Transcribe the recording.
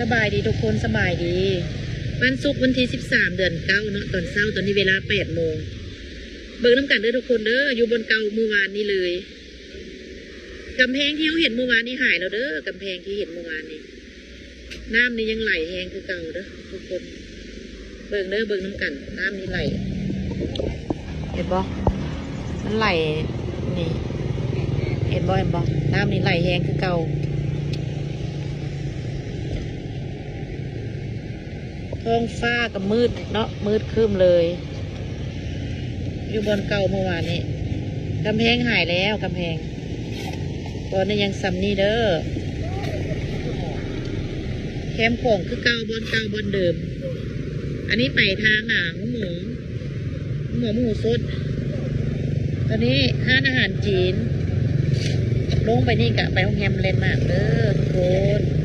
ສະບາຍດີທຸກຄົນ ສະບາຍດີ. ວັນສຸກ ວັນທີສິບສາມ ເດືອນເກົ້າເນາະ ຕອນເຊົ້າ ຕອນນີ້ເວລາ ແປດໂມງ. ເບິ່ງນຳກັນເດີທຸກຄົນເດີ ຢູ່ບ່ອນເກົ່າມື້ວານນີ້ເລີຍ. ກຳແພງທີ່ເຮົາເຫັນມື້ວານນີ້ຫາຍແລ້ວເດີ ກຳແພງທີ່ເຫັນມື້ວານນີ້. ນ້ຳນີ້ຍັງໄຫຼແຮງຄືເກົ່າເດີທຸກຄົນ. ເບິ່ງເດີ ເບິ່ງນຳກັນ ນ້ຳນີ້ໄຫຼ ເຫັນບໍ່? ມັນໄຫຼນີ້ ເຫັນບໍ່? ເຫັນບໍ່? ນ້ຳນີ້ໄຫຼແຮງຄືເກົ່າ. ທ້ອງຟ້າກໍມືດເນາະ ມືດຄຶ້ມເລີຍ. ຢູ່ບ່ອນເກົ່າເມື່ອວານນີ້ ກຳແພງຫາຍແລ້ວ ກຳແພງ. ບ່ອນນີ້ຍັງສ່ຳນີ້ເດີ ແຄມຂອງຄືເກົ່າ ບ່ອນເກົ່າ ບ່ອນເດີມ. ອັນນີ້ໄປທາງ ອາ ໂຮງໝໍ ໂຮງໝໍໝູສົດ. ຕອນນີ້ຮ້ານອາຫານຈີນ ລົງໄປນີ້ກະໄປໂຮງແຮມແລນມາກເດີທຸກຄົນ.